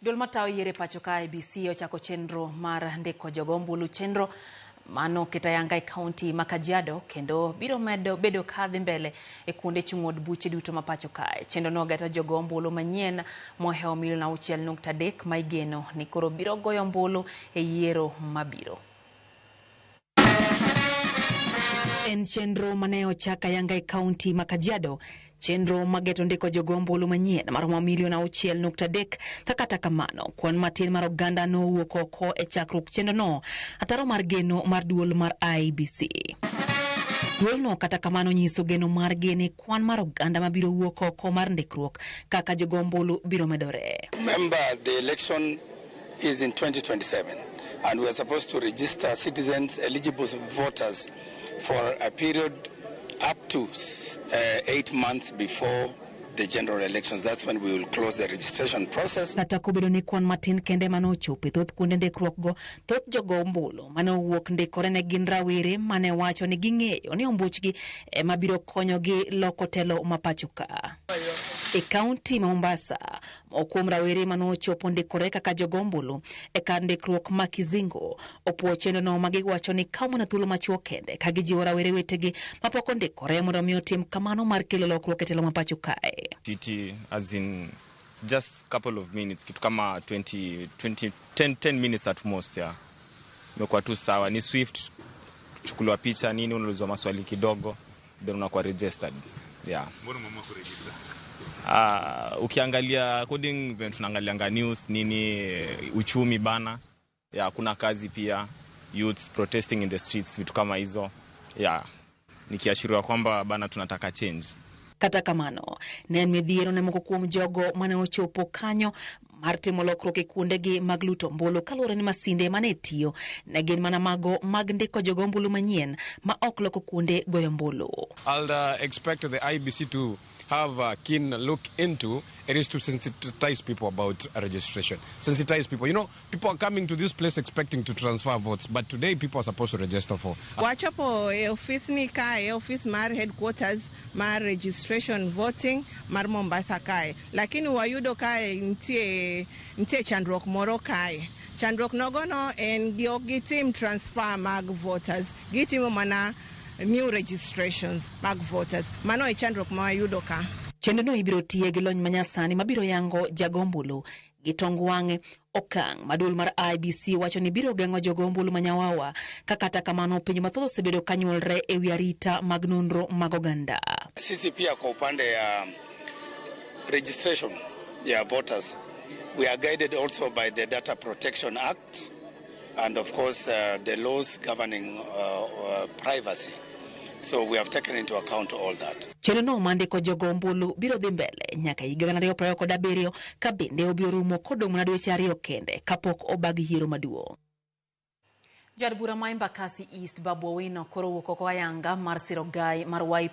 Duol matayo yiero e pacho ka IEBC ochako chenro mar ndiko jogo ombulu. Chenro mano oket ayanga e kaunti ma Kajiado kendo biro medo bedo ka dhi mbele e kuonde chung' od buche duto ma pacho kae. Chenro no geto jogo ombulu manyien mohewo milion 6.3 ma igeno ni koro biro goyo ombulu e yiero mabiro. En chenro mane ochak ayanga e kaunti ma Kajiado, chenro mageto ndiko jogo ombulu manyien maromo milion 6.3. Ka kata kamano, kwan matin mar oganda nowuok oko e chakruok chenrono, ataro mar geno mar duol mar IEBC. Duolno kata kamano nyiso geno margi ni kwan mar oganda mabiro wuok oko mar ndikruok kaka jogo ombulu biro medore. Remember, the election is in 2027 and we are supposed to register citizens, eligible voters, for a period up to 8 months before the general elections. That's when we will close the registration process. Kata kobedo ni kwan matin kende mane ochopo e thoth kuonde ndikruok go, thoth jogo ombulu mane owuok ndikore ne gin rawere mane wacho ni ging'eyo ni ombuchgi ema biro konyogi loko telo ma pacho ka. E kaunti ma Mombasa, moko kuom rawere mane ochopo ndikore kaka jogo ombulu e kar ndikruok ma Kizingo opuo chenrono ma giwacho ni kawo mana thuolo machuok kende, ka gijiwo rawere wetegi mapok ondikore mondo mi otim kamano mar kelo lokruok e telo ma pacho kae. City as in just couple of minutes, kitu kama 20, 20, 10, 10 minutes at most, yeah. Imekuwa tu sawa, ni swift, chukuliwa picha nini, unaulizwa maswali kidogo, then unakuwa registered. Yeah. Mbona umeamua kuregister? Ukiangalia according vile tunaangalianga news nini, uchumi bana, yeah, kuna kazi pia, youths protesting in the streets, vitu kama hizo, yeah, nikiashiria kwamba bana tunataka change. Kata kamano, ne en midhiero ne moko kuom jogo mane ochopo kanyo mar timo lokruok e kuondegi mag luto ombulu, kaluwore ni masinde mane tiyo ne gin mana mago mag ndiko jogo ombulu manyien ma ok loko kuonde goyo ombulu. I'll expect the IEBC to have a keen look into it is to sensitize people about registration. Sensitize people. People are coming to this place expecting to transfer votes, but today people are supposed to register for. Wachopo e ofis ni kae, ofis mar headquarters mar registration voting mar Mombasa kae, lakini wayudo kae nitie chandruok moro kae. Chandruok nogono en gi ok gitim transfer mag voters, gitimo mana new registrations mag voters. Mano e chandruok ma wayudo ka. Chenrono ibiro tiye gi lony manyasani mabiro yango jago ombulu gi tong wang'e, okang' ma duol mar IEBC wacho ni biro geng'o jogo ombulu manyawawa. Ka kata kamano, penjo mathoth osebedo ka nyuolre e wi arita mag nonro mag oganda. Sisi pia kwa upande ya registration ya voters, we are guided also by the Data Protection Act and of course the laws governing privacy. So we have taken into account all that. Chenrono mar ndiko jogo ombulu biro dhi mbele nyaka higa 2027, ka bende obiro rumo kodong' mana dweche 2 kende kapok obag yiero maduong'. Jaod bura ma Embakasi East Babu Owino koro owuok oko ayanga mar siro gai mar Wiper.